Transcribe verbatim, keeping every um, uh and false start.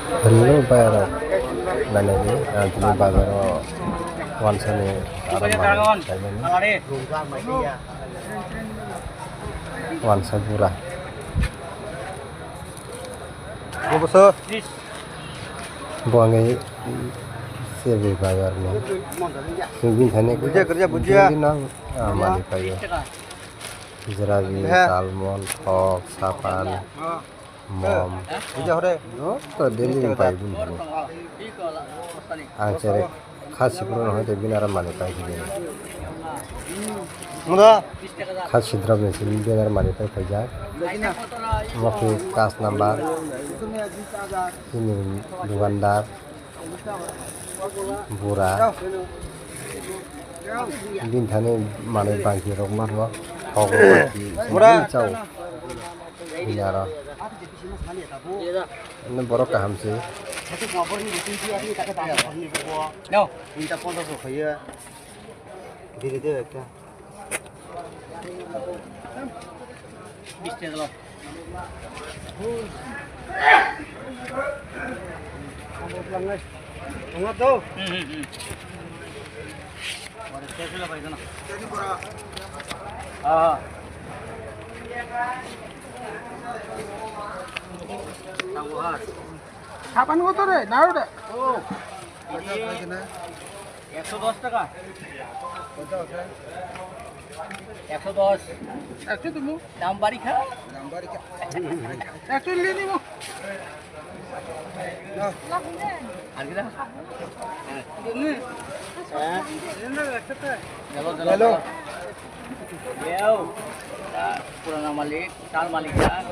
Hello, bayarok. Nani di, ang tini bazaro wansani aro manwi kaimani. Wansa bura. Bo bwswk? Bo ang ei se bai bazar ni. Sing bin thani. Bujia, kerja bujia. Sing bin nang, ah, mani payo. Jerabi, salmon, thok, sapan, mom. Bujia hore. No, to daily bai bin thani. Ang chere. Kha siphuru no hoite bin aro mani pai khe. Muda. Kha sidrop ni simi bin aro mani pai khaijak. Omo khe kas number. Chini dukandar. Bura. Bin thani manwi bangki rok ma rw. Thok rok bangki. Bura. Chao. Bini aro. Ini borok kaham se. No. Ini tak pondo so kaya. Diri dia ekta. Bis taka lo. Tongma to? Hmm, hmm, hmm. Ore, tes lo bai kono. Ah. Tabo har. Sapan kota re, naru de. Oh. Ini ekso dos taka. Ekso dos. Ekso tumu? Dam bari kha. Dam bari kha. Ekso lini mo. Ar kita? Ini. Ini ekso ta. Chalo, chalo, chalo. Yo. Purana malik, chal malik ya.